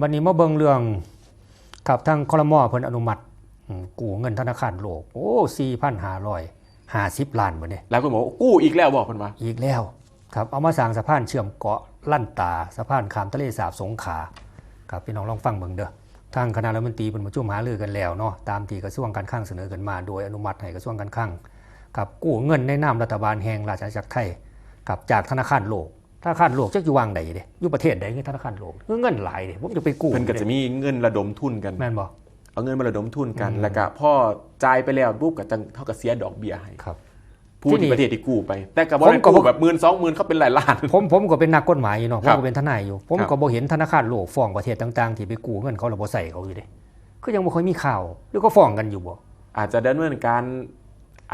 ບັດນີ້ມາເບິ່ງເລື່ອງ ຄັບ ທາງ ຄລມ ເພິ່ນອະນຸມັດ ອືມ ກູ້ເງິນທະນາຄານໂລກ ໂອ້ ສີ່ພັນຫ້າຮ້ອຍຫ້າສິບລ້ານ ບັດນີ້ ຫຼາຍຄົນບອກວ່າ ກູ້ອີກແລ້ວບໍ ເພິ່ນວ່າ ອີກແລ້ວ ຄັບ ເອົາມາສ້າງສະພານເຊື່ອມເກາະລັນຕາ ສະພານຂ້າມທະເລສາບສົງຂາ ຄັບ ພີ່ນ້ອງລອງຟັງເບິ່ງເດີ້. ທາງຄະນະລັດຖະມົນຕີເພິ່ນປະຊຸມຫາລືກັນແລ້ວເນາະ ຕາມທີ່ກະຊວງການຄັງສະເໜີກັນມາ ໂດຍອະນຸມັດໃຫ້ກະຊວງການຄັງ ຄັບ ກູ້ເງິນໃນນາມລັດຖະບານແຫ່ງລາຊະອານາຈັກໄທ ຄັບ ຈາກທະນາຄານໂລກ. ທະນາຄານໂລກຈັກຢູ່ຫວ່າງໃດເດ້ ຢູ່ປະເທດໃດ ທະນາຄານໂລກ ເງິນຫຼາຍເດ້ ຜົມຈະໄປກູ້ ເພິ່ນກໍຈະມີເງິນລະດົມທຶນກັນ ແມ່ນບໍ່? ເອົາເງິນມາລະດົມທຶນກັນ ອືມ ແລ້ວກໍພໍຈ່າຍໄປແລ້ວປຸບ ກໍຈັ່ງ ເຮົາກໍເສຍດອກເບ້ຍໃຫ້ ຄັບ ຜູ້ທີ່ ປະເທດທີ່ກູ້ໄປ ແຕ່ກໍບໍ່ໄດ້ ກໍບໍ່ ກູ້ແບບໝື່ນສອງໝື່ນ ເຂົາເປັນຫຼາຍລ້ານ ຜົມ ຜົມກໍເປັນນັກກົດໝາຍຢູ່ເນາະ ເອີ ຜົມກໍເປັນທະນາຍຢູ່ ຜົມກໍບໍ່ເຫັນທະນາຄານໂລກຟ້ອງປະເທດຕ່າງໆ ທີ່ໄປກູ້ເງິນເຂົາແລ້ວບໍ່ໃຊ້ເຂົາຢູ່ເດ້ ຄືຍັງບໍ່ຄ່ອຍມີຂ່າວ ຫຼືກໍຟ້ອງກັນຢູ່ບໍ່? ອາດຈະດຳເນີນການ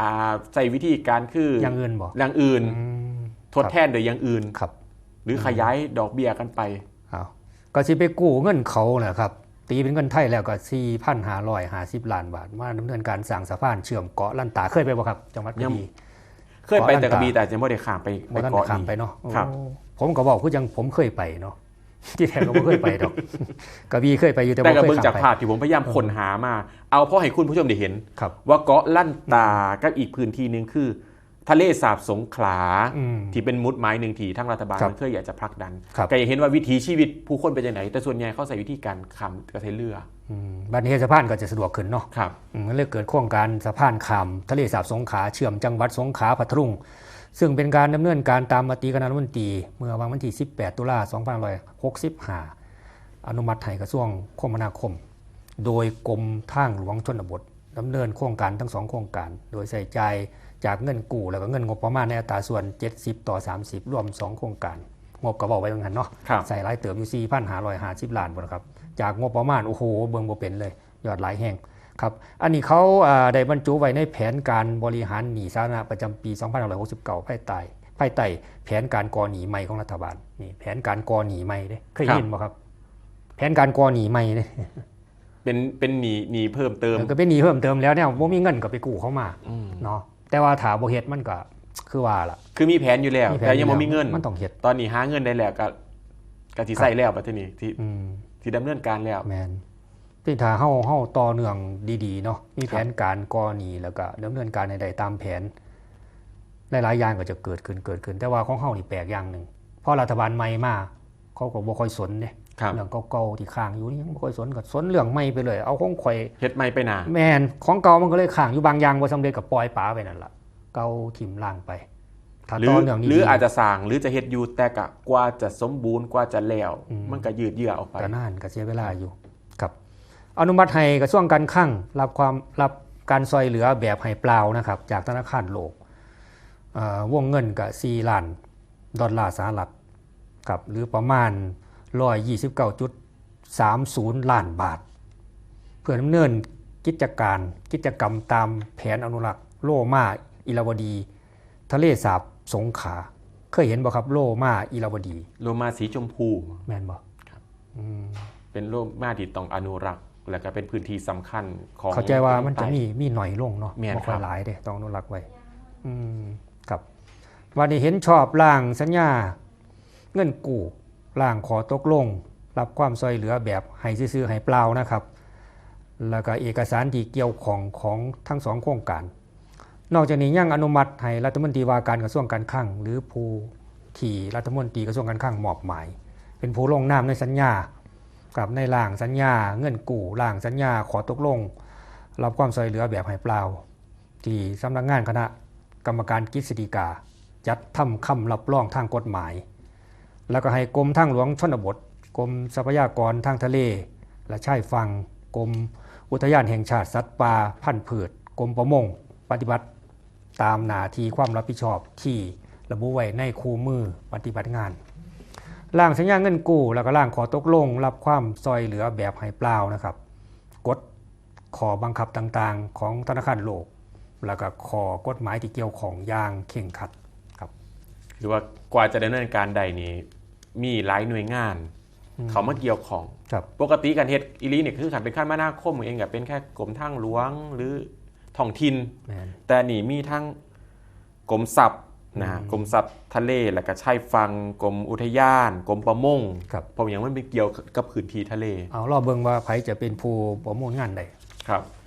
ອ່າ ໃຊ້ວິທີການຄື ຢ່າງອື່ນບໍ່? ຢ່າງອື່ນ ອືມ ທົດແທນໂດຍຢ່າງອື່ນ ຄັບ ຫຼື ອືມ ຂະຫຍາຍດອກເບ້ຍກັນໄປ ເອົາ ກໍຊິໄປກູ້ເງິນເຂົາແຫຼະຄັບ ຕີເປັນເງິນໄທແລ້ວກໍສີ່ພັນຫ້າຮ້ອຍຫ້າສິບລ້ານບາດ ມາດຳເນີນການສ້າງສະພານເຊື່ອມເກາະລັນຕາ. ເຄີຍໄປບໍ່ຄັບ ຈັງຫວັດກະບີ? ເຄີຍໄປແຕ່ກະບີ ແຕ່ຍັງບໍ່ໄດ້ຂ້າມໄປ ບໍ່ທັນໄດ້ຂ້າມໄປເນາະ ເອີ ຜົມກໍເວົ້າຄືຈັ່ງຜົມເຄີຍໄປເນາະ ທີ່ແທ້ກໍບໍ່ເຄີຍໄປດອກ ກະບີເຄີຍໄປຢູ່ ແຕ່ບໍ່ເຄີຍຂ້າມໄປ ແຕ່ກໍເບິ່ງຈາກພາບທີ່ຜົມພະຍາຍາມ ເອີ ຄົ້ນຫາມາ ເອົາພໍໃຫ້ຄຸນຜູ້ຊົມໄດ້ເຫັນ ຄັບ ວ່າເກາະລັນຕາ ອືມ ກັບອີກພື້ນທີ່ໜຶ່ງຄື ທະເລສາບສົງຂລາ ອືມ ທີ່ເປັນໝຸດໝາຍໜຶ່ງທີ່ທາງລັດຖະບານ ຄັບ ເຄີຍຢາກຈະຜັກດັນ ຄັບ ກໍຢາກເຫັນວ່າວິຖີຊີວິດຜູ້ຄົນເປັນຈັ່ງໃດ ແຕ່ສ່ວນໃຫຍ່ເຂົາໃຊ້ວິທີການຂ້າມກະໃຊ້ເຮືອ ອືມ ບັດນີ້ເຮັດສະພານກໍຈະສະດວກຂຶ້ນເນາະ ຄັບ ອືມ ມັນເລີຍເກີດໂຄງການສະພານຂ້າມທະເລສາບສົງຂລາ ເຊື່ອມຈັງຫວັດສົງຂລາ ພັດທະລຸງ ຊຶ່ງເປັນການດຳເນີນການຕາມມະຕິຄະນະລັດຖະມົນຕີ ເມື່ອວັນທີສິບແປດ ຕຸລາ ສອງພັນຫ້າຮ້ອຍຫົກສິບຫ້າ ອະນຸມັດໃຫ້ກະຊວງຄົມມະນາຄົມ ໂດຍກົມທາງຫຼວງຊົນນະບົດ ດຳເນີນໂຄງການທັງສອງໂຄງການ ໂດຍໃຊ້ຈ່າຍຈາກເງິນກູ້ ແລ້ວກໍເງິນງົບປະມານໃນອັດຕາສ່ວນເຈັດສິບຕໍ່ສາມສິບ ລວມສອງໂຄງການ ງົບກໍເວົ້າໄວ້ວ່າຊັ້ນເນາະ ຄັບ ໃຊ້ຫຼາຍເຕີບຢູ່ ສີ່ພັນຫ້າຮ້ອຍຫ້າສິບລ້ານພຸ້ນນະຄັບ ຈາກງົບປະມານ ໂອ້ໂຫ ເບິ່ງບໍ່ເປັນເລີຍ ຍອດຫຼາຍແຮງ ຄັບ ອັນນີ້ເຂົາ ເອີ ໄດ້ບັນຈຸໄວ້ໃນແຜນການບໍລິຫານໜີ້ສາທາລະນະປະຈຳປີສອງພັນຫ້າຮ້ອຍຫົກສິບເກົ້າ ພາຍໃຕ້ ພາຍໃຕ້ແຜນການກໍ່ໜີ້ໃໝ່ຂອງລັດຖະບານ ນີ້ແຜນການກໍ່ໜີ້ໃໝ່ເດ້ ເຄີຍໄດ້ຍິນບໍ່ຄັບ? ແຜນການກໍ່ໜີ້ໃໝ່ເດ້ ເປັນ ເປັນໜີ້ ໜີ້ເພີ່ມເຕີມ ເອີ ກໍເປັນໜີ້ເພີ່ມເຕີມແລ້ວ ແນວບໍ່ມີເງິນກໍໄປກູ້ເຂົາມາ ອືມ ເນາະ ແຕ່ວ່າຖ້າບໍ່ເຮັດມັນກໍຄືວ່າລະ ຄືມີແຜນຢູ່ແລ້ວ ແຕ່ຍັງບໍ່ມີເງິນ ມັນຕ້ອງເຮັດ ຕອນນີ້ຫາເງິນໄດ້ແລ້ວກໍ ກໍຊິໃຊ້ແລ້ວ ບັດທີນີ້ ທີ່ ອືມ ທີ່ດຳເນີນການແລ້ວ ແມ່ນ ທີ່ຖ້າເຮົາ ເຮົາຕໍ່ເນື່ອງດີໆເນາະ ມີແຜນການກໍ່ໜີ້ ແລ້ວກໍດຳເນີນການໃຫ້ໄດ້ຕາມແຜນ ຫຼາຍໆຢ່າງກໍຈະເກີດຂຶ້ນ ເກີດຂຶ້ນ ແຕ່ວ່າຂອງເຮົານີ້ແປກຢ່າງໜຶ່ງ ພໍລັດຖະບານໃໝ່ມາ ເຂົາກໍບໍ່ຄ່ອຍສົນເດ້ ເລື່ອງເກົ່າໆທີ່ຄ້າງຢູ່ນີ້ຍັງບໍ່ຄ່ອຍສົນ ກໍສົນເລື່ອງໃໝ່ໄປເລີຍ ເອົາຂອງຂ້ອຍ ເຮັດໃໝ່ໄປໜ້າ ແມ່ນ ຂອງເກົ່າມັນກໍເລີຍຄ້າງຢູ່ ບາງຢ່າງບໍ່ສຳເລັດກໍປ່ອຍປະໄວ້ນັ້ນລະ ເກົ່າຖິ້ມລ້າງໄປ ຖ້າຕໍ່ເນື່ອງດີໆ ຫຼືອາດຈະສ້າງ ຫຼືຈະເຮັດຢູ່ ແຕ່ກະກວ່າຈະສົມບູນ ກວ່າຈະແລ້ວ ອືມ ມັນກະຍືດເຍື້ອອອກໄປ ກະນານ ກະເສຍເວລາຢູ່ ຄັບ ອະນຸມັດໃຫ້ກະຊວງການຄັງ ຮັບຄວາມ ຮັບການຊ່ອຍເຫຼືອແບບໃຫ້ເປົ່ານະຄັບ ຈາກທະນາຄານໂລກ ເອີ ວົງເງິນກະສີ່ລ້ານດອນລາສະຫະລັດ ຄັບ ຫຼືປະມານຮ້ອຍຊາວເກົ້າຈຸດສາມສູນລ້ານບາດ ເພື່ອດຳເນີນກິດຈະການ ກິດຈະກຳຕາມແຜນອະນຸລັກໂລມາອີລາວະດີ ທະເລສາບສົງຂາ ເຄີຍເຫັນບໍ່ຄັບ ໂລມາອີລາວະດີ? ໂລມາສີຊົມພູ ແມ່ນບໍ່? ຄັບ ອືມ ເປັນໂລມາທີ່ຕ້ອງອະນຸລັກ ແລ້ວກໍເປັນພື້ນທີ່ສຳຄັນຂອງ ເຂົ້າໃຈວ່າມັນຈະມີ ມີໜ້ອຍລົງເນາະ ແມ່ນ ບໍ່ຄ່ອຍຫຼາຍເດ້ ຕ້ອງອະນຸລັກໄວ້ ອືມ ຄັບ ບັດນີ້ເຫັນຊອບຮ່າງສັນຍາເງິນກູ້ ຮ່າງຂໍ້ຕົກລົງ ຮັບຄວາມຊ່ອຍເຫຼືອແບບໃຫ້ຊື່ໆໃຫ້ເປົ່ານະຄັບ ແລ້ວກໍເອກະສານທີ່ກ່ຽວຂ້ອງຂອງທັງສອງໂຄງການ ນອກຈາກນີ້ຍັງອະນຸມັດໃຫ້ລັດຖະມົນຕີວ່າການກະຊວງການຄັງ ຫຼືຜູ້ທີ່ລັດຖະມົນຕີກະຊວງການຄັງມອບໝາຍ ເປັນຜູ້ລົງນາມໃນສັນຍາ ກັບໃນຮ່າງສັນຍາເງິນກູ້ ຮ່າງສັນຍາຂໍ້ຕົກລົງ ຮັບຄວາມຊ່ອຍເຫຼືອແບບໃຫ້ເປົ່ານ ທີ່ສຳນັກງານຄະນະກຳມະການກິດສະດີກາ ຈັດທຳຄຳຮັບຮອງທາງກົດໝາຍ ແລ້ວກໍໃຫ້ກົມທາງຫຼວງຊົນນະບົດ, ກົມຊັບພະຍາກອນທາງທະເລ ແລະ ຊາຍຝັ່ງ, ກົມອຸທະຍານແຫ່ງຊາດສັດປ່າພັນພືດ, ກົມປະມົງ ປະຕິບັດຕາມໜ້າທີ່ຄວາມຮັບຜິດຊອບທີ່ລະບຸໄວ້ໃນຄູ່ມືປະຕິບັດງານ. ຮ່າງສັນຍາເງິນກູ້ ແລ້ວກໍຮ່າງຂໍ້ຕົກລົງຮັບຄວາມຊ່ອຍເຫຼືອແບບໃຫ້ເປົ່ານະຄັບ ກົດ ຂໍ້ບັງຄັບຕ່າງໆຂອງທະນາຄານໂລກ ແລ້ວກໍຂໍ້ກົດໝາຍທີ່ກ່ຽວຂ້ອງຢ່າງເຄັ່ງຄັດ. ຄັບ ຄືວ່າກວ່າຈະດຳເນີນການໄດ້ນີ້ ມີຫຼາຍໜ່ວຍງານ ອືມ ເຂົ້າມາກ່ຽວຂ້ອງ. ຄັບ ປົກກະຕິການເຮັດອີ່ຫຼີນີ້ ຄືຄັນເປັນຄະມະນາຄົມເອງ ກໍເປັນແຄ່ກົມທາງຫຼວງ ຫຼື ທ້ອງຖິ່ນ. ແມ່ນ ແຕ່ນີ້ມີທັງ ກົມຊັບ ນະຮະ ອືມ ກົມສັດທະເລ ແລ້ວກໍຊາຍຝັ່ງ ກົມອຸທະຍານ ກົມປະມົງ ครับ ເພາະຫຍັງມັນໄປກ່ຽວກັບພື້ນທີ່ທະເລ ເອົາ ລໍເບິ່ງວ່າໃຜຈະເປັນຜູ້ປະມູນງານໃດ ครับ